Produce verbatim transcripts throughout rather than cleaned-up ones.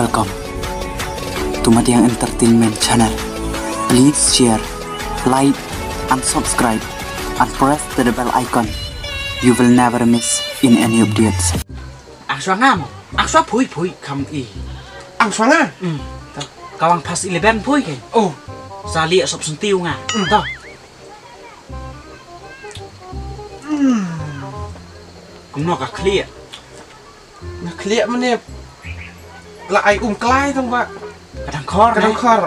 Welcome to Madiang Entertainment Channel. Please share, like, and subscribe, and press the bell icon. You will never miss in any updates. Ang shuwa ngam, ang shuwa phui phui kam i. Ang shuwa nga? Hmm. Ka wang pas eleven phui ke. Oh. Sa liak sop senti u nga. Hmm. To. Hmm. Kumno ka khlieh? Nga khlieh mane. La ai um klai tang ba. Ka dang khor. Ka dang khor.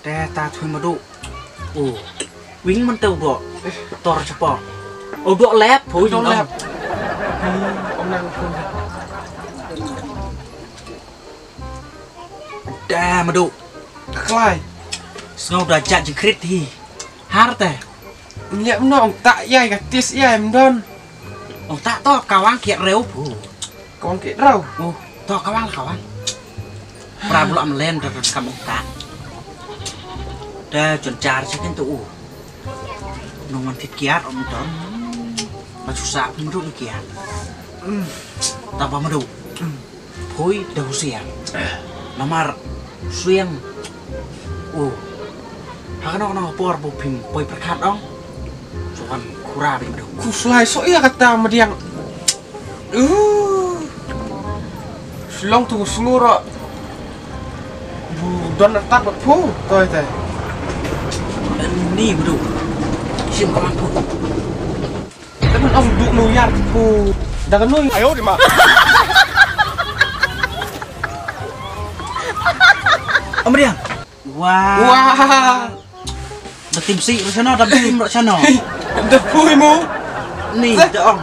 Te ta thui madu. U wing man te u dok. Tor chapo. U dok lep phui. U dok lep. Ong nang phui. Te madu. Klai. Sngew da jak jingkrit hi. Har te. Ngiak mno ong tak ïai ka tis ïai mdon. Ong tak to kawang kiat reu phu. Kawang kiat reu. Oh, to kawang la kawang. Pra blo am len da kam ong tak. Da jon jar chicken to u. Nong man kiat kiat ong mdon. Ma chusa mdu kiat. Ta ba mdu. Phui da husiar. Namar swiang. Oh. Ha kano kano por bu phim poi perkat ong. Sokan kura bi madu. Kuslai so iya kata mediang. Uh. Slong tu sngura. Bu don atak bat phu toi te. Ni madu. Sim kaman phu. Temen ong duk nu yar ku. Dah kanu. Ayo di ma. Amriang. Wah. Wah. Da tim si ro chano, da tim ro chano. Da pui mu. Ni da ong.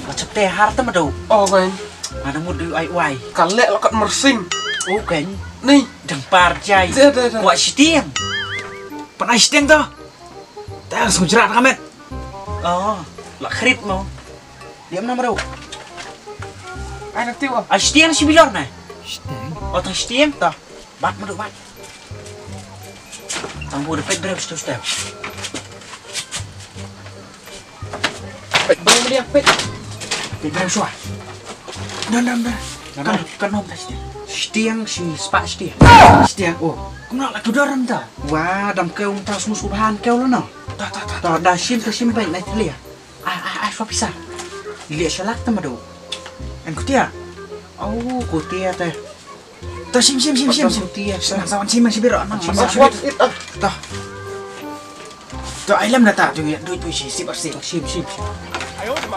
Macam teh har tem do. Oh kan. Ada mu du ai wai. Kalek lakat mersing. Oh kan. Ni. Dang par jai. Dah dah dah. Kuat sitiang. Pernah sitiang tu. Tang sujrat kamet. Oh, la khrit mo. Diam na madu. Ai na tiu. Ah, stiang si bilor na. Stiang. Oh, tang stiang ta. Bat madu bat. Tang bu depet breu stu stu. Pet breu dia pet. Pet breu sua. Dan dan dan. Kan kan nom ta stiang. Stiang si spa stiang. Stiang oh. Kumno la kudoran ta. Wa dam keu ta smus ubhan keu lo no. Ta ta ta. Ta da sim ta sim bai na tlia. Ai ai ai sua pisa. Ilia shalak ta madu. En kutia. Au kutia ta. Ta sim sim sim sim sim. Kutia. Sa sa sim sim biro na. Sim sim. Ta. To ai lem na ta tu ya dui pui si sip arsip. Sim sim sim.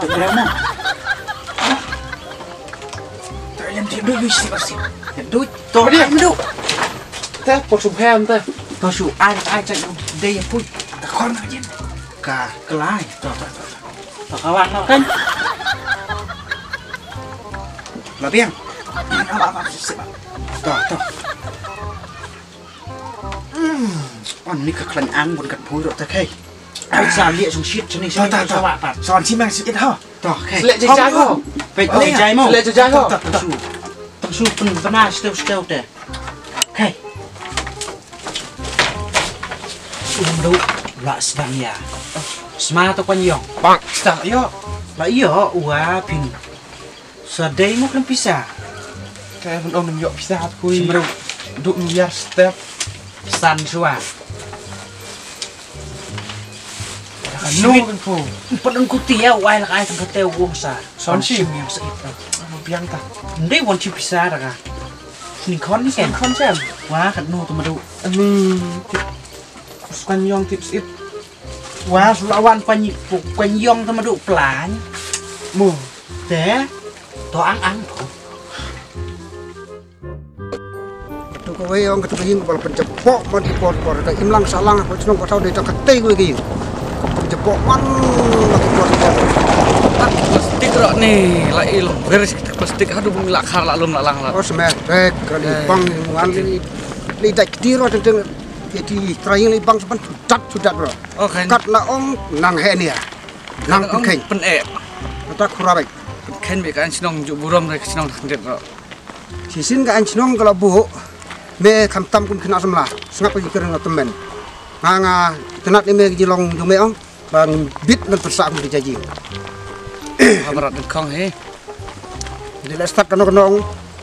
To ai lem na. To ai lem tu dui pui si sip arsip. Ya dui to ai lem tu. Ta por sum hem ta. To su ai ai chak dei ya pui. Ta khon na jin. Ka kelai. To to to. To kawan no kan. La biang. Apa apa sip. To to. Hmm, on ni ka klan ang bun kat pui rok ta kai. Ai sa liak sung shit chani sa ta ta. Sa wan si mang si it ha. Ta kai. Selek jai jai ho. Pek jai jai mo. Selek jai jai ho. Ta ta su. Ta su pen bana steu steu te. Kai. Sum do la sdang ya. Sma to kon yong. Bang. Sta yo. La yo wa pin. Sa dei mo khlem pisa. Ka ban ong nym ïoh pisa ha pui. Shimru. Duk nym ïar step. San shuwa. Ka nu kan pu. Pat ong kuti ïa u ai lak ai tang ka tei u wong sa. Son shi. Shim ïa sa ip. Ano biang ta. Ndei wan shi pisa da ka. Sning khon ni ken. Sning khon ken. Wa kat nu tu madu. Ani. Skan yong tip sip. Wa sula wan pan pan yong tu madu plan. Mo. Te. To ang ang to. Tu kawei ong kata ka ïing ka bal pynjah bok man ki por por ka imlang sahlang ka chnong ka thaw dei tang katei kawei ka ïing. Pynjah bok man man ki por por. Plastik ro ni la il beres kita plastik hadu bung la khar la lum la lang la. Oh smet rek ka li bang ngan li li dai kti ro teng teng iti traying li bang sepan sudat sudat ro. Oh kan. Kat na ong nang he ni ya. Nang pynkheng. Pyn e. Kata khura bai. Pynkheng bi ka an chnong ju burom re ka chnong khndit ro. Shisien ka aiñ shnong ka la buh me khamtam kum khynnah samla sngap ka jingkyrmen. Nga nga itynnad ïa me ka jinglong jong me ong ba ngin bit ban pynsah kum ki jajing. Ha brat dang khong he. Dei leh stad kano kano ong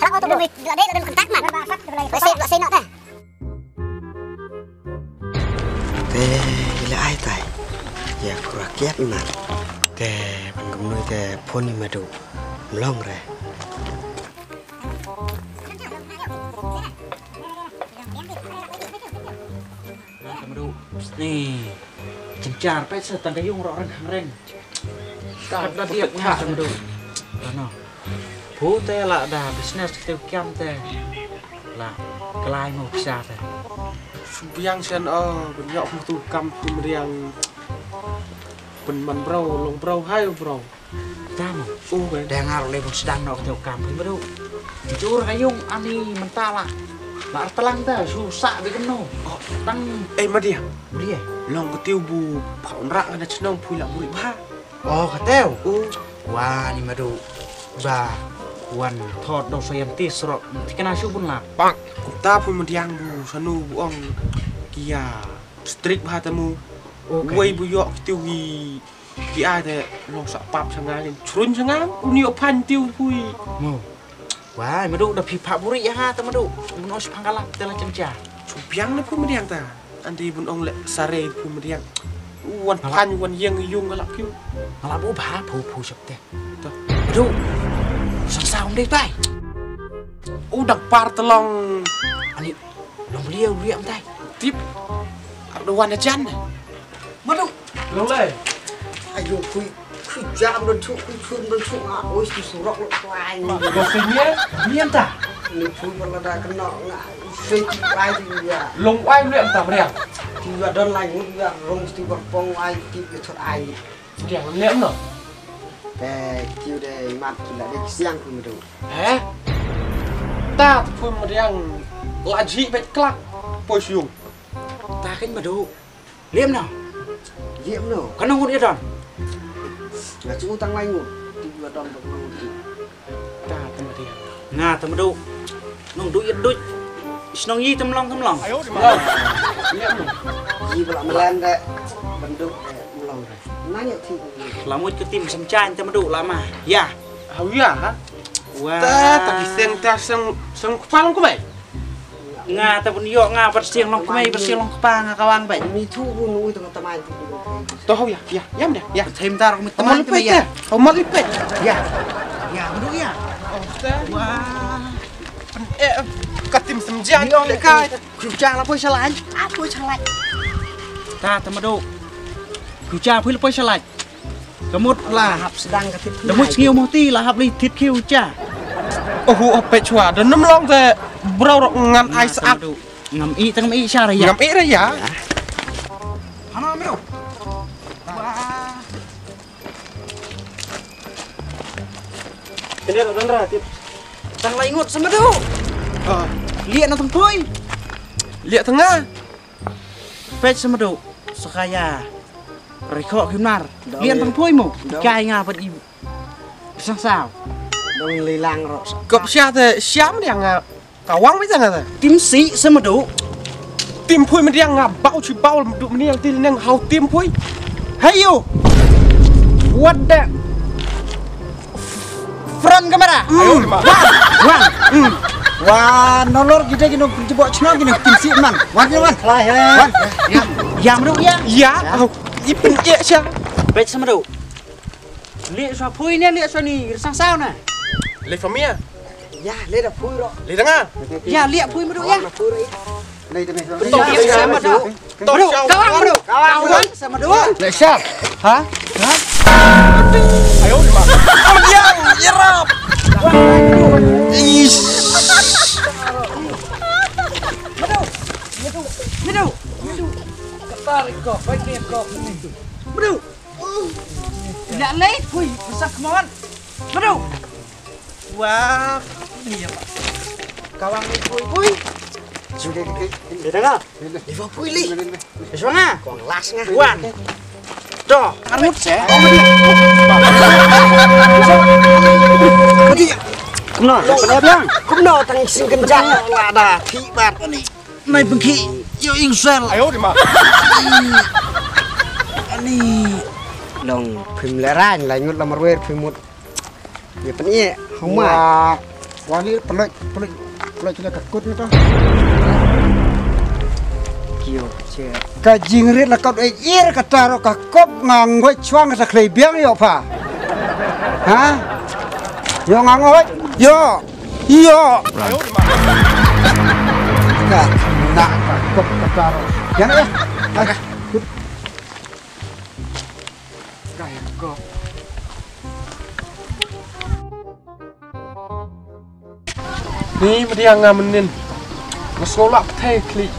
Sarok auto bro. La dei la don kontak man. Ba sep la sep noh te. Te ila ai tai. Ya kura kiat man. Te ban kumnui te phone i madu. Mlong re. Madu. Ni. Jynjar peit sa tang ka ïung roh reng reng. Ka da diap nga madu. Ano. Phu te la da business te kiam te. La klai mo pisa te. Subiang sen o, ben yok mo tu kam phu mriang. Ben man bro, long bro, hai bro. Tamo. U ben. Dengar le bun sedang nok teu kam phi madu. Jur ka ïung ani mentala. La artelang ta su sa bi keno. Oh. Tang. Eh madia. Madia. Long ketiu bu pha unrak ngana chnong phui la buri bha. Oh kateu. U. Wa ni madu. Ba. Wan thot dong scientist rok. Tikena su bun la. Pak. Kumta phui madiang bu sanu bu ong kia strik bha tamu. Okay. Wei bu yok ketiu hi. Ki ai te long sa pap sa nga lin chrun sa nga uni o phan tiu phui. Mo. Wai madu da phi pha buri ya ha ta madu. Mano si pangkala te la chencha. Chu biang na phui madiang ta. Andi bun ong le sare phui madiang. Wan phan wan yeng yung la kiu. Ngala bu ba phu phu sep te. Ta. Madu. Sang sa um dei tai. U dang par telong. Ani long beli u riam tai. Tip. Ada wan jan. Madu. Long lai. Ayo kui kui jam don chu kui chun don chu nga oi si surok lo kwai. Ko sini. Ni anta. Ni pun pala da kena nga. Sei ti kwai ti ya. Long wai lu anta meriang. Ti ya don lai ngut ya rong ti berpong ai ti ya chot ai. Dia ne no. Te kiu de mat ki la de siang kui madu. Eh? Ta pun meriang. La ji bet klak. Poi siung. Ta kan madu. Liam no. Liam no. Kan ngut ya don. Nga chu tang lai ngut. Ti ya don ba ngut. Ta ta madu. Nga ta madu. Nong du ya du. Snong yi temlong temlong. Ayo di ma. Ji ba la mlan da banduk, eh, mlong da. Nang ïa ti. La mut ka tim sem jan te madu la ma. Ya. Hau ya ha. Wah. Ta ta ki seng ta seng seng kepal ku bai. Nga ta bun yo nga bat siang long kemai bat siang long kepa nga kawang bai. Mi tu bun u tu teman tu. To hau ya ya ya mda ya. Tem tar kemai teman kemai ya. Hau mal lipet. Ya. Ya madu ya. Oh ta. Wah. Eh, ka tim sem jan le kai. Kruja la poi shalai. Ah, poi shalai. Ta ta madu. Kruja poi la poi shalai. Ka mut la hap sdang ka thit. Da mut sngew moti la hap li thit khiew cha. Oh hu oh pechwa da num long te bro rok ngan ai sa ak. Ngam i tang i sha raya. Ngam i raya. Hana mero. Kene ro dan ra tip. Tang lai ngut sama do. Ah. Liat na tang poi. Liat tengah. Pech sama do. Sakaya. Rekho khimnar. Lian tang poi mo. Kai nga pat i. Sang sao. Dong lilang ro. Kop sia te siam dia nga kawang mi tang te. Tim si sama do. Tim pui mediang nga bau chi bau du menial til neng hau tim pui. Hey you. What the Front kamera. Ayo ma. Wan. Wan. Wan nolor kita kino jebok chno kino tim si man. Wan kino wan. Wan. Ya. Ya mru ya. Ya. Ipin ya sha. Bech sama do. Liat sha pui ne liat sha ni sang sao na. Le famia. Ya le da pui ro. Le tanga. Ya liat pui mru ya. Pui ro ya. Bro, sama do. Bro, kawang bro. Kawang sama do. Lek siap. Ha? Ha? Ayo, lima. Yang irap. Ish. Madu. Madu. Madu. Madu. Ketar ikop, baik ni ikop ni. Madu. Nak late, boy. Besar kemauan. Madu. Wah, ni apa? Kawang ni pui pui. Sudah ni. Dia dengar. Dia pui li. Sudah nga. Kong las nga. Wan. Doh. Armut se. Kumno? Kumno tang sing kenjang la da. Ki bat. Nai bengki. Yo ingsel. Ayo di ma. Ani. Long phim leran la ngut la marwer phim mut. Ye pyn-i homa. Wa, wa ni peloj, peloj, peloj sila ka kut ni to. Kio, che. Ka jingrit la kot e ir ka taro ka kop nga ngoi chwang ka khlei biang yo pha. Ha? Yo nga ngoi, yo. Yo. Ka na ka kop ka taro. Yang eh. Ni madiang nga menin. Nga sekolah pethai klik.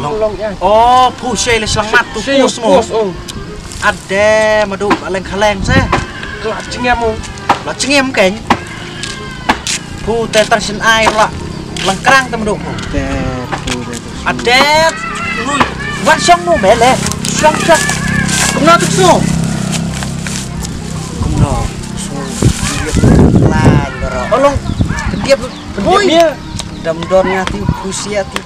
Long. Long ya. Oh, pu shei le slang mat tu pus mo. Pus ong. Ade madu ba leng khaleng se. Kelak cengem ong. La cengem keng. Pu te tang shin ai la. Lang krang te madu. Te pu te. Adet. Lui. Wan shong nu mele. Shong shong. Kumno tu so. Kumno. So. Dia plan doro. Olong. Dia. Boy. Dam don ngati pusia ti.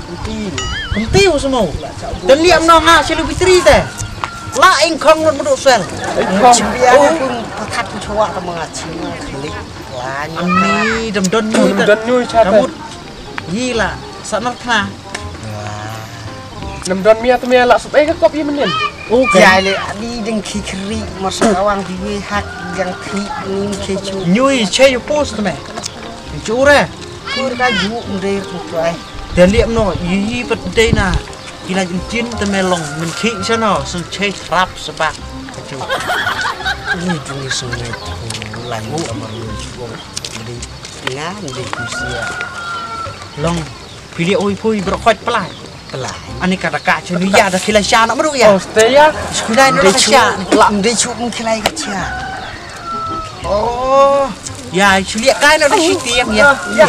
Kunti. Kunti usmo. Dan liam no nga silu bitri te. La ingkong not madu sel. Ingkong. Chimbiang pun pakat chowa ta manga chima klik. Ani dam don nu. Dam don nu chata. Yi la, sa nar thna. Nam don mia tu mia la sup eh ka kop yi menin. Okay. Ya le, ani ding khi khri, masa kawang di we hak, yang khi ni khi chu. Nyui che yu pus tu me. Chu re. Pur ka ju mde tu tu ai. Dan liam no, yi yi pat dei na. Ila jin tin tu me long, min khi sa no, sung che rap sebak. Chu. Ni tu ni sung ne tu, lai mu kamar ni chu. Mde. Nga mde kusia. Long, pili oi pui bro khoj pelai. Pelai. Ani kata ka chu ni ya da kila sha na mru ya. Oh, ste ya. Skulai ni da sha. Mde chu mung kila ka cha. Oh. Ya, chu lia kai na da shi tiang ya. Ya.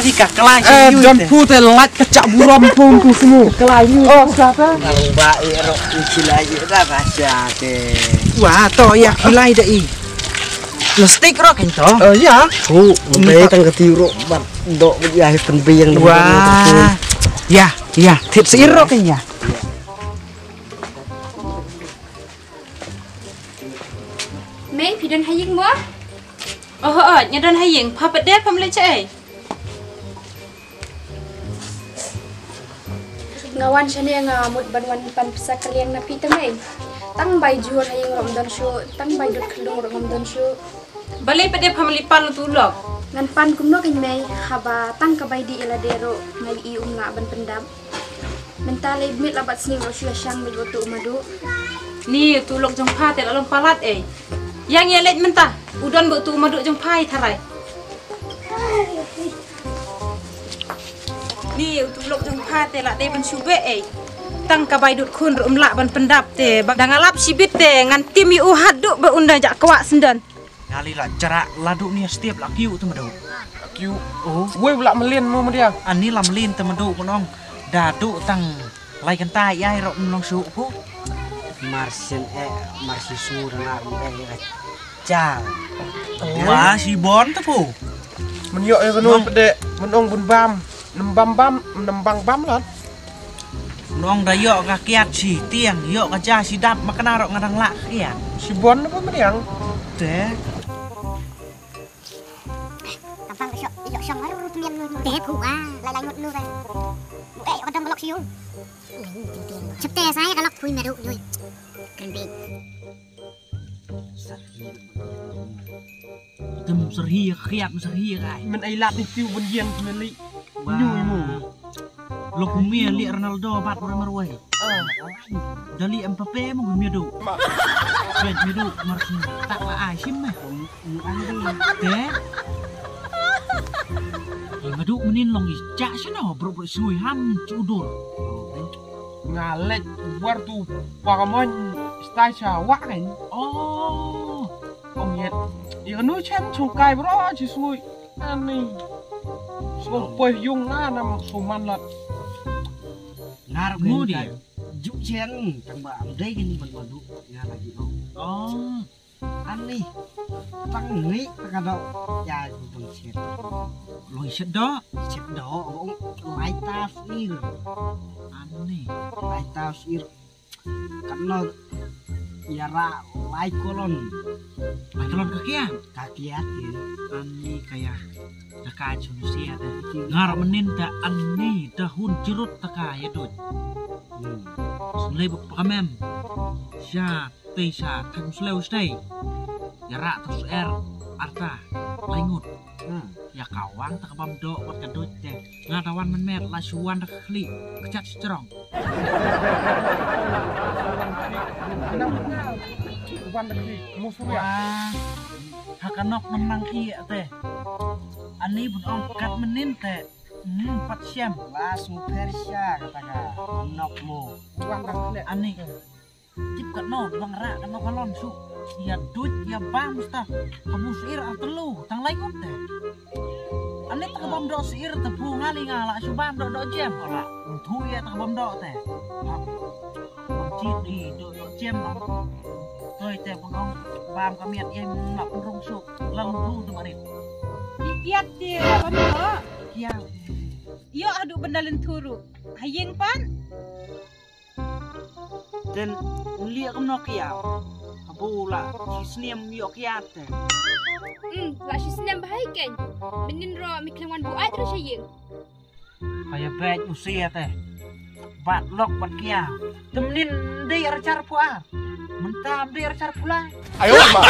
Ani ka kelai chu. Eh, don pu te lait ka cha burom pum pu smu. Kelai ni. Oh, sa ta. Ba e ro kila ya da ba cha te. Wa to ya kila da i. Plastik ro kan to. Eh, ya. Hu, mbe tang ka tiu ro ban do ya hi pen biang. Wah. Ya, ya, thied sir ruh kein ya. Mei, phi don ha ïing mo? Oh, oh, nga don ha ïing, pha pat de pham leit shaei? Nga wan shane nga mut ban wan pan pisa ka liang na phi te Mei. Tang bai jhur ha ïing ruh ym don shuh, tang bai dud khyllung ruh ym don shuh. Balei pat de pham leit pan u tulok? Ngan pan kumno kein Mei, haba tang ka bai dih ïa lade ruh nga ïohi um lah ban pyndap. Mynta leit miet la bad snieng ruh shu ïa shang beit bad utu u Madu. Ni utu u lok jong pha te la long palat ei. Ïa ngi leit mynta, u don bad utu u Madu jong pha ïa tharai. Ni utu u lok jong pha te la dei ban shu beh ei. Tang ka bai dud khun ruh um lah ban pyndap te, ba dang nga lap shibit te ngan tim ïa u haduh ba un da jah kwah syndon. Nga li la jrah la duh ni step la kiew te Madu. Kiew. Oh. Wei u la mlien mo Madu. Ani la mlien te Madu, ban ong da duh tang lai kynta ïa ruh ym long shuh phu. Mar sien eh, mar shi su da nga ym eh ka cha. Wa shi bon te phu. Men ïoh ïa kano pdeng, men ong bun bam, nem bam bam, nem bang bam lan. Nong da ïoh ka kiat shi tieng, ïoh ka ja shi dap, ma kane ruh nga dang lah kiat. Shi bon ba mriang. Te. Tampang ka shop, ïoh shong aru tu mian nu. Te phu ah, lai lai ngut nu kan. Bu eh ïoh ka dong ka lok shi yung. Chep te sa ïa ka lok phui meru yui. Kren bik. Tem serhi khiat serhi kai. Men ai lap ni tiu bun yen men li. Nyu mu. Lok mia li Ronaldo bat Real Madrid. Da li Mbappe mu mia du. Fred mia du mar sin tak la ai sim meh. Te. Madu menin long i chak sino bro bro sui ham chudur. Nga leit war tu Pokemon stai cha wak kan. Oh. Ong yet. Ïa nu chen chung kai bro chi sui. Ani. Sui poi yung nga nam suman lat. Ngar mu dia. Juk chen tang ba am dei kan ban madu nga lagi ong. Oh. Ani. Tang ni ta ka dok. Ya ju tang chet. Long chet dok. Chet dok ong lai ta sir. Ani. Lai ta sir. Katno ïa ra lai kolon. Lai kolon ka kiat. Ka kiat ïa. Ani ka ïa. Da ka chun sia da. Ngar menin da ani da hun jirut da ka ïa dut. Hmm. Snlei ba pamem. Sha tei sha thang sleu stei. Ïa ra ta su er arta. Lai ngut. Hmm. Ïa ka wang ta ka bam doh bad ka duit te. Nga da wan men met la shu wan da ka khlieh. Ka chat strong. Wan da ka khlieh. Mu surya. Wah. Ha ka nok nam nang ïeh te. Ani bun ong kat menin te. Hmm, pat shem. La su pher sha kata ka nok mo. Wan da ka khlieh. Ani. Tip katno, dang rah katno ka lon shu. Ïa duit, ïa bam sta. Ka bu sir ar telu, tang lai ngut te. Ani ta ka bam doh sir te phu nga li nga la shu bam doh doh jem. Ka la. Thu ïa ta ka bam doh te. Bam. Bam chit di doh doh jem bam. Toi te pun ong bam ka miat ïa na pun rung shu. Lang thu te marit. Di kiat te bam doh. Kiat. Ïoh haduh benda lynthuru. Ha ïing pan. Ten lieh kumno kiaw. Habu la shi snem ïoh kiat te. Hmm, la shi snem bahai ken. Benin ro mi khlem wan buaid ro sha ïing. Kaya bej usia te. Bat lok bat kiaw. Te menin dei archar puar. Mentam dei archar pula. Ayo ma.